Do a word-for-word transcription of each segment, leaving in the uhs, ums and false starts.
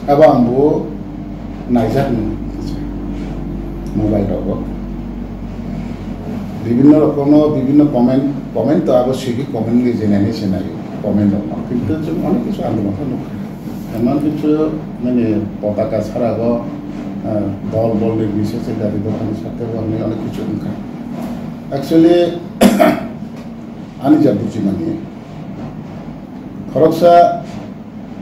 Abo ang bo naijak ni mobile rogo. Bibinno rokomno bibinno comment, comment to abo sigi comment ni jenani senai comment rok no. Kintu chwng onek kichu andolon khe nukha. Eman kichu mane potaka sarago, eh, dol bol ni bisese gari dokan sate bo hinwi onek kichu wngkha. Actually, ani ja bujimani khoroksa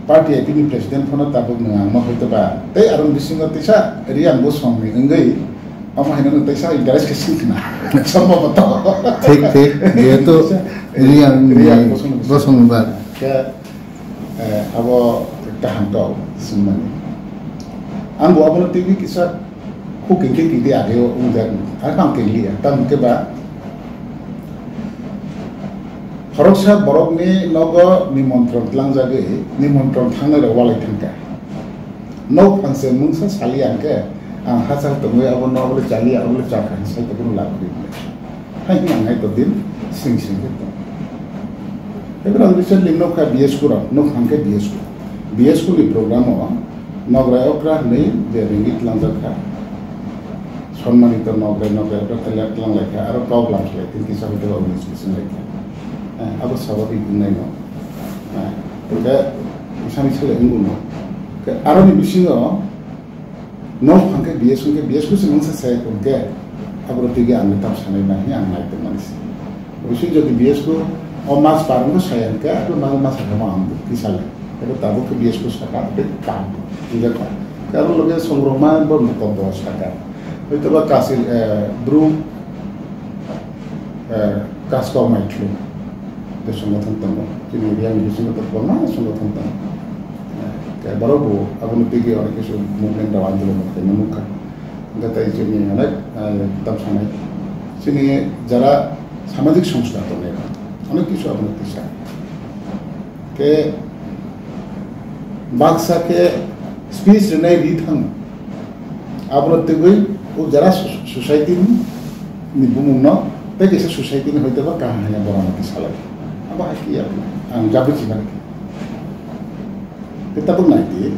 party A P ni president phano tabuk nwng ang ma hoito ba. Tei aroni bisingo teisa Riang Bosong ni wngwi omo haino nwng teisa interest khe sing khna. Somboboto. Thik, thik. Jehetu Riang ni Riang Bosong ni Bosong ni ba. Khe, eh, abo kaham to swngmani. Ang bo abono twiwi kisa Huk hingke kiti ageo wngjakni, ar bang kengli ya, tamo hingke ba khoroksa borokni nogo nimontron tlangjagwi nimontron thangnai rok walai thangkha. Nok phangse mungsa saliya hingke ang hachal tongwi abo nok le chaliya, abo le chakha hinwi sai tongmani lab kwrwi. Hai hwnwi ang hai todin sing sing khe tong. Ebro ang recently nokha B S K rok, nok hwnkhe B S K. B S K ni program o nograi okra hwnwi je ringwi tlangjak kha. Sonmanito nograi, nograi okra tlanglai kha, aro kok lam khlai tin kisa hoite ba unis kisa lai kha. Eh, abo sababik wngnai no. Eh, hwnkhe sani sale wngwi no. Ke aroni bisingo Nok hwnkhe B S K hwnkhe B S K se mungsa se hwnkhe, aboro tigi ang tam sanai na hi ang nai tongmani se. Obviously jodi B S K o mas parwngkhe saya hwnkhe, abo mas, mas hwnkhe ang tisa le. Abo tabuk khe B S K saka, abo kam. Tija ka. Abo loge songrokma bo mukot bo saka. Hoito ba kasil, eh, bru eh, Kaskau Maithlung tei songothon tongo. Chini Riang ni bisingo to kwbangma songothon tongo. Eh, khe borok bo abono tigi onek kisu movement rok andolon rok khaima nukha. Hwnkhe tei chini onek, eh, tam sanai. Chini jara samajik songstha tongnai rok onek kisu abono tisa. Khe baksa khe speech rwnai ri thang. Abono twiwi o jara so-, society ni, ni bumung no tei kaisa society ni hoite ba kaham hanya borok no salai. Abo hai khe ya ang jabi chimani. Tei tabuk nai di.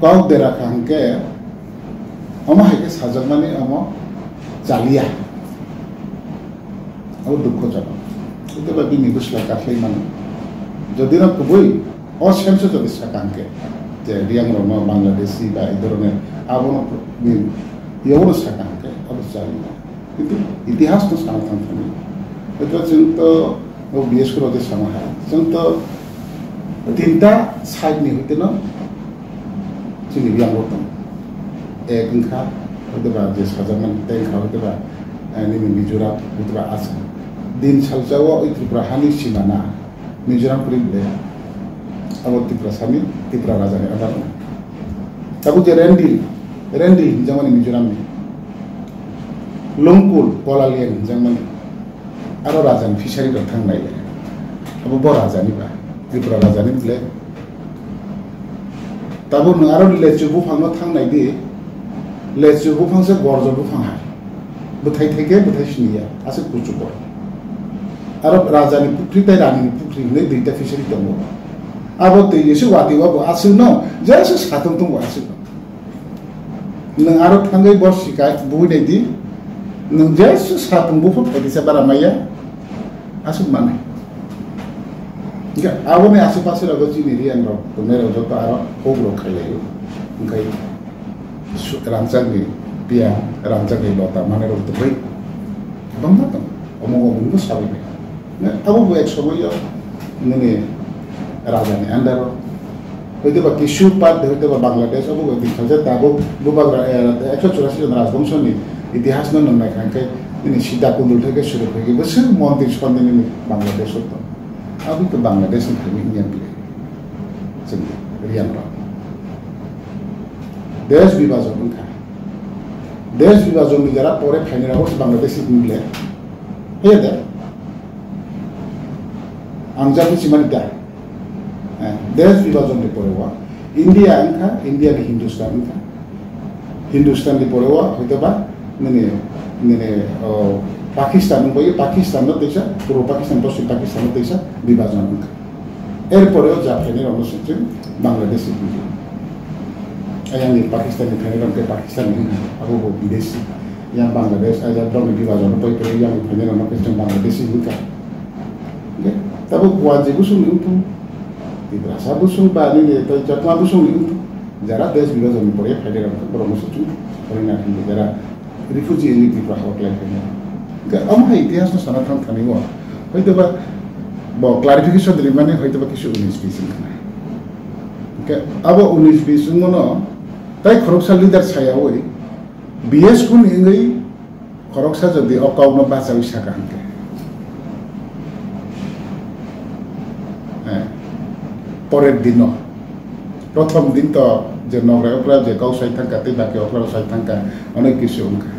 Kok dera kha hwnkhe omo hai khe sajakmani omo chaliya. Abo dukhojonok. Tei ba bini bwsla kakhwlai mano. Jodi no kubui o sense o jodi sakha hwnkhe, je Riang rokno Bangladeshi ba ei dhoroner abono ni, yono sakha hwnkhe abo chaliya. Kintu itihas no sana thang thani. Hwnkhe chwng to o B S K rok je sama hai. Chwng to tinta side ni hwteno chini Riang rok tong. Ek wngkha, hwteba je sajakmani tei wngkha hwteba, eh, nini Mizoram, hwteba Assam. Din salsa o oi Tripura hani simana. Mizoram kwrwi ble abo Tiprasani, Tipra rajani under o. Tabuk je Rendil, Rendil hinjakmani Mizoramni. Lungkul, Kolaliang hinjakmani. Aro rajani fishery rok thang nai. Abo bo rajani ba, Tripura rajani ble. Tabuk nwng aro lechu buphangno thang nai di. Lechu buphang se gorjo buphang hai. Bwthai thai khe bwthai siniya, aswk kuchuk o. Aro rajani pukhri tei ranini pukhri hinwi duita fishery tongo. Abo twi ese watwi o bo aswkno jesu satung tongo aswkno. Nwng aro thangwi bo sikai bui nai di. Nwng jesu satung buphang phaidi se bara maya. Aswk manwi. Hingke aboni aswk paswk rogo chini Riang rok tongnai rok joto aro huk rok khai laio. Hingke su-, rangchakni piyang, rangchakni lota manwi rok tongwi kwbangma tongo. Omo omo bo sabai bai. Abo bo ek somoio nini rajani under o. Hoite ba Tissue Park de hoite ba Bangladesh, obo bo din khalsa tabuk bubagra, eh, ekso churasi jon rajbongso ni itihas no nung nai kha, hingke nini Sita Kundul theke suru khe bwswk mondir sondini ni Bangladesh o tong. Abo to Bangladesh ni thani Indian bile. Chwng Riang rok. Desh bibajon wngkha. Desh bibajon ni jara pore phaini rok Bangladesh ni bile. Heye de. Ang jati chimani da. Eh, desh bibajon ni pore wa India wngkha, India ni Hindustan wngkha. Hindustan ni pore wa hoito ba nini, nini, oh, Pakistan wngkha, Pakistan no teisa, puro Pakistan, poschim Pakistan no teisa bibajon wngkha. Erpore o ja phainai rokno se chwng Bangladeshi bujo. Ayang ni Pakistan ni phainai rok khe Pakistan ni, abo bo bidesi. Yang Bangladesh, ayang rok ni bibhajon no pai pai yang ni phainai rok no khe chwng Bangladeshi hinka. Hingke tabuk Wanji busung ni wngthung, Tiprasa busung ba nini tei Chakma busung ni wngthung. Jara desh bibhajon ni pore phainai rok borok no se chwng pore na hinwi jara refugee in Tripura hao khlai phainai. Hingke omo hai itihas no sana thang thani o. Hoito ba bo clarification rimani hoito ba kisu unis bis wngkha na. Hingke abo unis bis wngmano tai khoroksa leader sayawi B S kun wngwi khoroksa jodi o kokno bachawi saka hingke. Eh, porer dino. Prothom din to je nograi okra je kau sai thangka tei baki okra sai thangka onek kisu wngkha.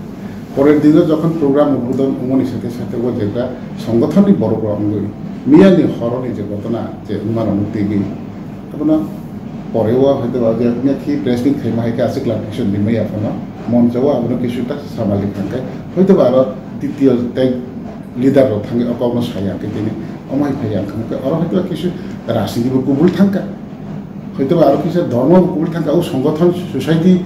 Porer dino jokhon program udbodon wngmani sathe sathe o jebra songothon ni borok rok wngwi miya ni horo ni je gotona je wngmano nuk twi gwi abono pore o hoito ba je miya khi press meet khaima hai khe aswk clarification rimai ya phano moncho o abono kisu ta samali thangkai hoito ba aro titiyo tei leader rok thangwi o kokno saya hwnkhe tini omo hai phaiya wngkha hwnkhe oro hoito ba kisu rajniti bo kubul thangka. Hoito ba aro kisa dhormo bo kubul thangka, o songothon society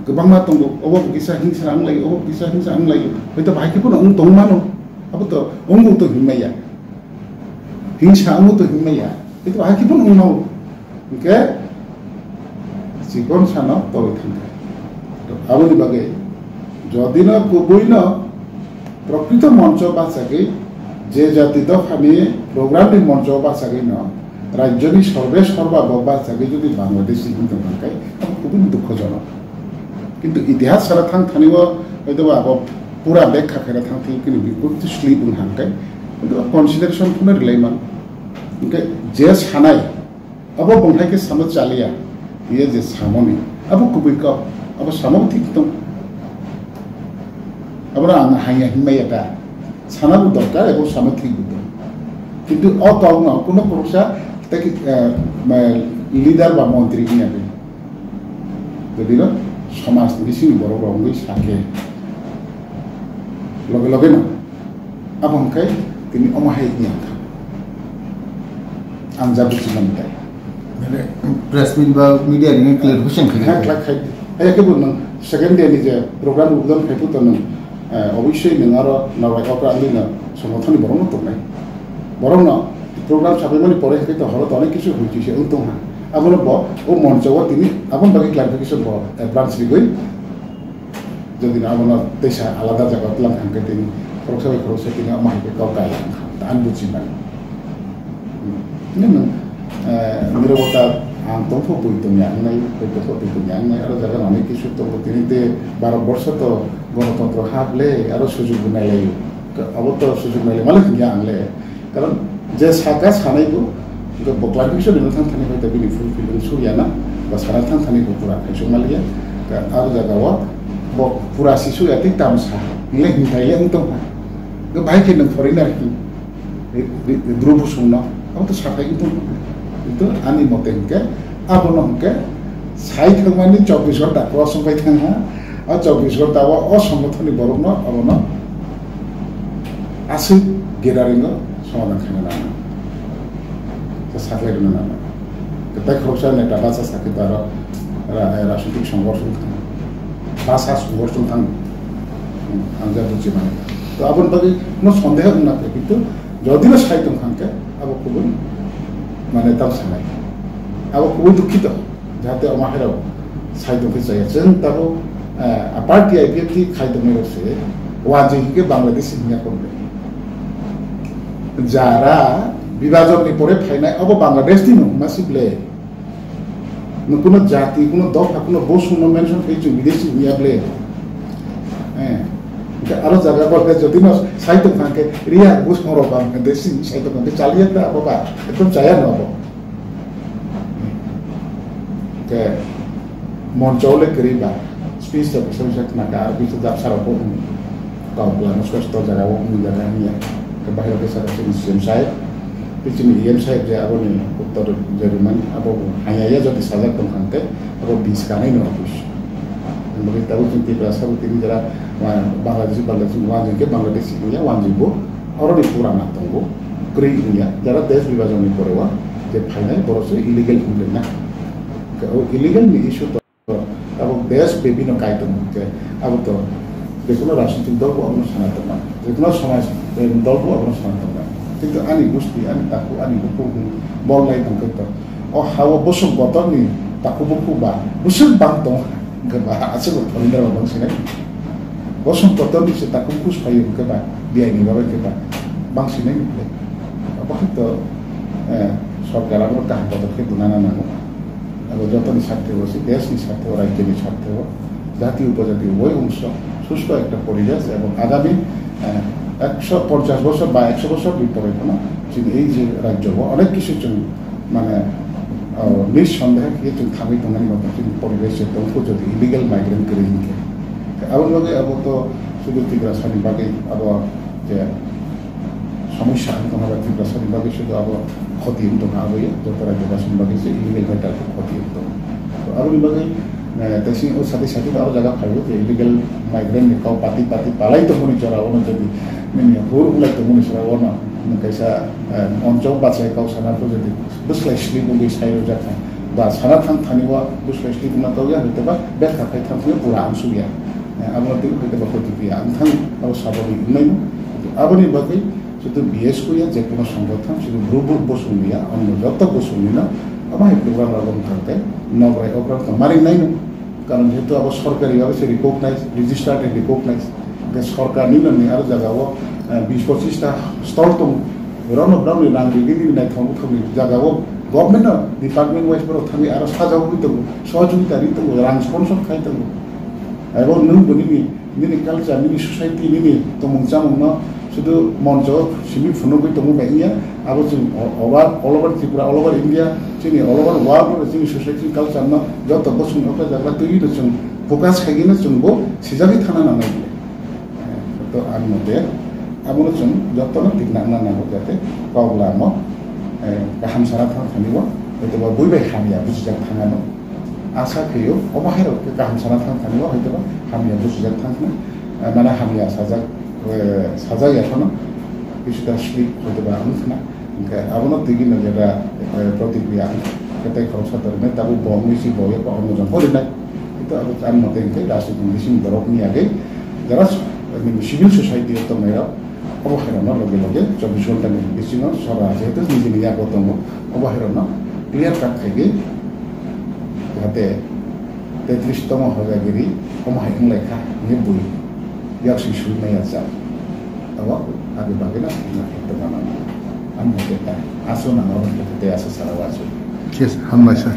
kwbangma tongo, obo bo kisa hingsa wng laio, obo bo kisa hingsa wng laio. Hoito ba hai khe phano wng tong mano. Abo to wngbo to hinmaya. Hingsa wngbo to hinmaya. Hoito ba hai khe phano wng mano. Hingke chikon sano toroi thangka. To aboni bagwi jodi no kubui no prokrito moncho bachagwi je jati dophani program ni moncho bachagwi no rajyoni sorbe sorba bo bachagwi jodi Bangladeshi hinwi tongkha khe abo kubui dukhojonok. Kintu itihas sara thang thani o hoito ba abo pura bekha khaina thang thani kini bikul tu sleep wng hangkai. Kintu consideration phano rilai man. Hingke je sanai Abo bongthai khe samo chaliya, ye je samoni. Abo kubui kok, abo samo thik tong. Abo ang hanya hinmaya ta. Sana bo dorkar, abo samo thik bo tong. Kintu o kok no kuno kursa, tei, eh, ma, leader ba montri hinya de. Jadi lo, somas ni bising borok rok wngwi sakhe. Loge loge no. Abo hwnkhe tini omo hai wngya wngkha. Ang ja buchi mani tai. Mane press meet ba media ni clarification khaina. Ha, khlai khai. Hai khe bo nwng second day ni je program udbodon khai puto nwng, eh, obviously nwng aro nalai okra ani no songothon ni borok no tongnai. Borok no program sabai mani pore hai to horo to onek kisu hui kisa wng tong ha. Abo no bo o moncho o tini abo bagwi clarification bo advance rigwi Jodi abono teisa alada jaga tlang thang khe tini khoroksa bai khoroksa tini omo hai khe kok kaya wng kha, ta ang buchi mani. Nini nwng, eh, nirobota ang tongpho bui tongya wngnai, tongpho twi tongya wngnai, aro jaga nani kisu tongo tini te Bharat borsho to gonotontro hap le, aro sujug bo nai laio. Abo to sujug nai lai malik hinkhe ang le. Karon je saka sanai bo, bo clarification rwna thang thani hoito bini full field wng suk ya na, ba sana thang thani bo pura khaisuk maliya. Ka-, abo jaga o bo pura sisuk ya tei tam sa, hinle hinthai le wng tong ha. Bo bahai khe nwng foreigner hi, ri-, ri-, ri-, bru busung no, abo to sathai wng tong ha. Kintu ani mote hinkhe, abono hinkhe sai thangmani chobbish ghonta cross wngpai thang ha. O chobbish ghonta o, o songothon ni borok no, abono aswk gathering o somadhan khaina nango. Khe saklai rwna nango. Khe tai khoroksa neta bacha sakhe to aro ra-, rajnitik songghorsh wng thang. Basa songghorsh wng thang. Ang ja buchi mani. To aboni bagwi no sondeho wngna khe, kintu jodi no sai tong kha khe abo kubui mane tam sanai. Abo kubui dukhito. Jahate omo hai rok sai tong khe chaya. Chwng tabuk, eh, a party I P F T khai tongmani rok se wanjwi hinkhe Bangladeshi hinya kok le. Jara bibhajon ni pore phainai abo Bangladesh ni no hwnma si ble. No kuno jati, kuno dopha, kuno bosu no mention khai chwng bideshi hinya ble. Eh, hingke aro jaga bo khe jodi no sai tong kha khe riya bosu rok Bangladeshi sai tong kha khe chaliya ta abo ba ekdom chaya no abo. Ke moncho le kwrwi ba, speech rok bisa bisa khna kha, aro bisa japsa rok bo hwn. Kok bwlano swkang swkang jaga o hwn jaga hwn ya. Ke bahai rok kisa chini C M sahib, tei chini E M sahib je aboni uttor je rwmani, abo bo hanya ya jodi sajak tong kha khe, abo bis kanai no office. Ang bagwi tabuk chini Tiprasa bo tini jora, ah, Bangladeshi, Bangladeshi, wanjwi khe Bangladeshi wngya, wanjwi bo. Oro ni pura na tongo, kwrwi wngya, jara desh bibhajon ni pore o. je phainai borok se illegal wngkha na. O illegal ni issue to abo desh bebi no kai tongo, je abo to jekono rajnitik dol bo abono sana tongma, jekono somaj dol bo abono sana tongma. Kintu ani gusti, ani taku, ani buku bol lai tongkhe to o hao bosong botorni taku buku ba bwswk bang tongo. Hwnkhe ba aswk bo phoringdar bo bangsinai. Bosong kotorni se takhuk bus phaio hwnkhe ba, biyai ni bagwi khe ba bangsinai hwnkhe. Abo hai to, eh, sorkar abono kaham bodol khe twnana nango. Abo jotoni sarthe o se, desh ni sarthe o, rajyo ni sarthe o, jati upojati uboy ongso susto ekta poribesh ebong agami, eh, ekso ponchash bosor ba ekso bosor ni pore phano chini ei je rajyo o onek kisu chwng mane, o, nisondehe khe chwng thangwi tongnani motong chini poribesh je tongkho jodi illegal migrant kwrwi hinkhe. Aboni bagwi abo to sudu Tiprasani bagwi abo je somosya wng tongma ba Tiprasani bagwi sudu abo khoti wng tongkha abo ya, joto rajyabasini bagwi se illegal migrant khoti wng tongo. To aboni bagwi, eh, tei sini o sati sati aro jaga phaibo je illegal migrant ni kok pati pati palai tongmani jora ono jodi nini hur wng lai tongmani jora ono kaisa, eh, onchok bachai kok sana pho jodi bwslai sleep wngwi sai rwjak kha, ba sana thang thani o bwslai sleep wngna tong ya, hwnkhe ba bek kha phai thang thani pura ang suk ya. Eh, abono twi hwnkhe ba khoti ya, ang thang abo saboni wngnai no. Aboni bagwi sudu B S K ya, je kono songgothon, sudu bru bru bosong ya, onno joto bosong ni no, abo hai program rok wng thang khe, nograi okra wng thang maring nai no. Karon jehetu abo sorkari bhabe se recognize, registered and recognize. Hwnkhe sorkarni nini aro jagao, eh, bis pochis ta stall tongo. Borokno borokni rang rigini naithok buthokni jagao government no department wise borok thangwi aro sajagwi tongo, sohojogita ri tongo, rang sponsor khai tongo. Abo nwng bo nini, nini culture, nini society, nini tongmung chamungno sudu moncho simi phunugwi tongmung bai wngya. Abo chwng o-, over, all over Tripura, all over India, chini all over world no chini society culture no joto bosong okra jagra twiwi no chwng focus khaigwi no chwng bo sijagwi thana nangnai. To ang mote abono chwng jotono tikna wngna nango, jate kok lamo, eh, kaham sana thang thani bo, hwtwba bui bai hamya bujijak thangano. Asa khaio omo hairok khe kaham sana thang thani bo, hwtwba hamya bujijak thang thani, eh, mane hamya sajak, eh, sajak ya phano, kisuda sleep hwtwba wng khna. Hwnkhe abono twiwi no jeta, eh, protikriya khe tei khoroksa toriknai, tabuk bo wngwi si bo yakho omo jong porinai. Hwnkhe abo ani mote hwnkhe rajniti bising borokni agwi jara s-, nini civil society o tongnairok obo hairokno loge loge chobbish ghonta ni bisingo sora jehetu nijini yago tongo, obo hairokno clear cut khaigwi jahate tetris tongma hojagiri omo hai wnglaikha hinwi bui yaksi sui maya jak. Abo abo bagwi na na ekta mana. Ang mo keta aso na oro kete aso sara wasu. Yes, hambai sir.